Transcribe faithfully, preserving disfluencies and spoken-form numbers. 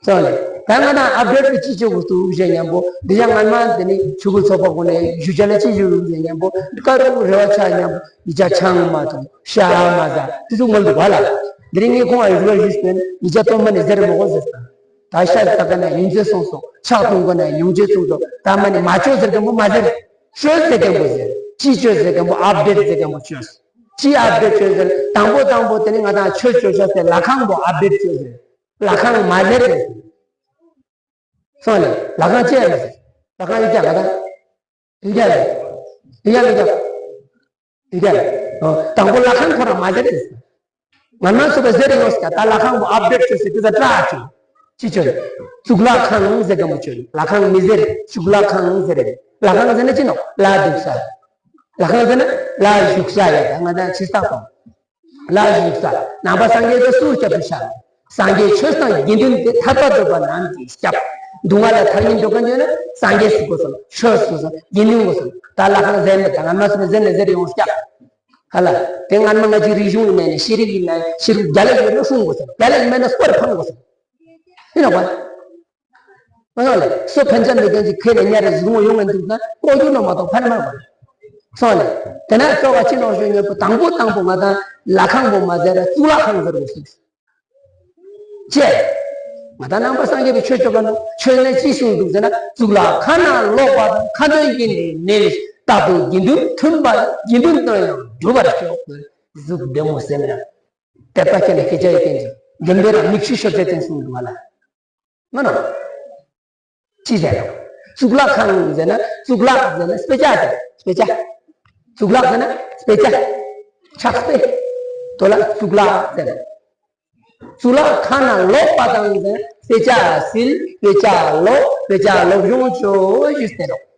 སོང་ལེ། ད་ང་དང་ཨབ་ཌེཊ་ཅི་ཅོ་གོས་དུག་ཞུ་ཉམ་པོ། འདི་ཡང་ང་མ་དེ་ནི་ཆུ་གུ་ཚོགས་པ་གུན་ནི་ཞུ་ཅེས་ལ་ཅི་ཞུ་ཞུ་ཉམ་པོ། ཀ་རུ་རེ་བ་ཆ་ཉམ་པོ། ཉེ་ཆ་ཆང་མ་ཐུང་ཤ་མ་ཟ། དེ་ཚོ་མང་དུག་པ་ལ། དེ་རིང་ངས་ཁོང་ཨ་རུ་བ་ཞུས་པིན། ཉེ་ཆ་སྟོན་མ་ནི་ཟེར་མོ་གོ་ཟེར་ཏེ། ད་ཤ་ཟ་ག་ན་ཡུན་ཚེ་སོང་སོང་། ཆག་ཐུང་ག་ན་ཡུན་ཚེ་སོང་སོང་། ད་མ་ནི་མ་ཅོ་ཟེར་ག་མོ་མ་ཟེར། ཅོས་ཟེར་ག་མོ་ཟེར། ཅི་ཅོས་ཟེར་ག་མོ་ཨབ་ཌེཊ་ཟེར་ག་མོ་ཅོས། ཅི་ཨབ་ཌེཊ་ཅོས་ཟེར། དང་པོ་དང་པོ་དེ་ནི་ང་དང་ཆོས་ཅོ་ཅེས་སི་ལྷ་ཁང་པོ་ཨབ་ཌེཊ་ཅོས་ཟེར། ལྷ་ཁང་མ་ཟེར་ཟེར། སོང་ལེ། ལྷ་ཁང་ཅི་ཡང་མ་ཟེར། ལྷ་ཁང་ཡོད་ཀྱག་ག་ད། ཡོད་ཀྱག་ལེ། ཡོད་ཀྱག་ཡོད་ཀྱག་ཡོད་ཀྱག་ལེ། ཨོ། དང་པོ་ལྷ་ཁང་ཁོ་རང་མ་ཟེར་ཟེར། ང་མ་སོ་པ་ཟེར་ཡོང་ཀྱག། ད་ལྷ་ཁང་པོ་ཨབ་ཌེཊ་ཅོས་ཟེར་དེ་ད་ཏྲ་ཅོས། ཅི་ཅོས། གཙུག་ལག་ཁང་ཟེར་ག་མོ་ཅོས། ལྷ་ཁང་མི་ཟེར། གཙུག་ལག་ཁང་ཟེར། ལྷ་ཁང་ཟེར་ན་ཅི་ནོག། ལྷ་འདུག་ས། ལྷ་ཁང་ཟེར་ན་ལྷ་བཞུགས་ས་ཡ། ད་ང་དང་ཕྱི་ས་པོ། ལྷ་བཞུགས་ས། ནང་པ་སངས་རྒྱས་ཀྱི་སུ་སྐྱབས་སུ་བཞག། སངས་རྒྱས་ཆོས་དང་དགེ་འདུན་ཏེ། ཐར་པ་འདོད་པ་རྣམས་ཀྱི་སྐྱབས། སྡུག་བསྔལ་ལས་ཐར་སྙིང་འདོད་མཁན་ཡོད་ན་སངས་རྒྱས་སུ་དགོས་སམ། ཆོས་སུ་དགོས་སམ། དགེ་འདུན་དགོས་སམ། ད་ལྷ་ཁང་ཟེར་ན་ད་ང་མ་སོ་པ་ཟེར་ན་ཟེར་ཡོང་ཀྱག། ཧ་ལ། དེ་ང་མ་ང་ཅི་རིག་གཞུང་ཡིན་ན་ཡིན། ཤེས་རིག་ཡིན་ན་ཡིན། ཤེས་རིག་རྒྱལ་ལ་ཡོད་ན་སྲུང་དགོས་སམ། རྒྱལ་ལ་ཡིན་མེད་ན་སྐོར་ཕང་དགོས་སམ། ཡིན་ནོག་པ། མ་ནོག་ལེ། སོ་ཕན་ཆ་མེད་མཁན་ཅིག་ཁེ་ལེ་ཉ་རེ་ཟུག་མོ་ཡོང་ངན་འདུག་ན་ལྐོག་གྱུར་ནོ་མ་གཏོགས་ཕན་མ་གོ། སོང་ལེ། དེ་ན་གཙོ་བོ་ཅི་ནོག་ཞུ་ཉམ་པོ། དང་པོ་དང་པོ་ང་དང་ལྷ་ཁང་པོ་མ་ཟེར་ར་གཙུག་ལག་ཁང་ཟེར་དགོས་སོང་། ཅི། ང་དང་ནང་པ་སངས་རྒྱས་པའི་ཆོས་ཅོ་ག་ནོག། ཆོས་ནི་ཅི་གསུངས་འདུག་ཟེར་ན། གཙུག་ལག་ཁང་ན་ལོག་པ་དང་། ཁ་འདོན་གྱི་ནི་ནི། རྟག་ཏུ་དགེ་འདུན་མཐུན་པ། དགེ་འདུན་དང་ཡང་སྒྲུབ་པར་ཤོག། ཟུག་བདེ་མོ་ཟེར་ན། དད་པ་ཅན་ལ་སྐད་ཆ་ཡི་སྟེང་ཅིག་དགེ་འདུན་རང་མིག་ཆུ་ཤོར་ཅེས་སྟེང་གསུངས་འདུག་མ་ལ། མ་ནོག། ཅི་ཟེར་ན། གཙུག་ལག་ཁང་ཟེར་ན། གཙུག་ལག་ཟེར་ན་དཔེ་ཆ་ཟེར། དཔེ་ཆ། གཙུག་ལག་ཟེར་ན་དཔེ་ཆ། ཕྱག་དཔེ། དོ་ལ་གཙུག་ལག་ཟེར་ན། གཙུག་ལག་ཁང་ན་ལོག་པ་དང་ཟེར་ན་དཔེ་ཆ་སིལ། དཔེ་ཆ་ཀློག། དཔེ་ཆ་སློབ་སྦྱོང་ཅོ་ཞུས་ཏེ་ནོག།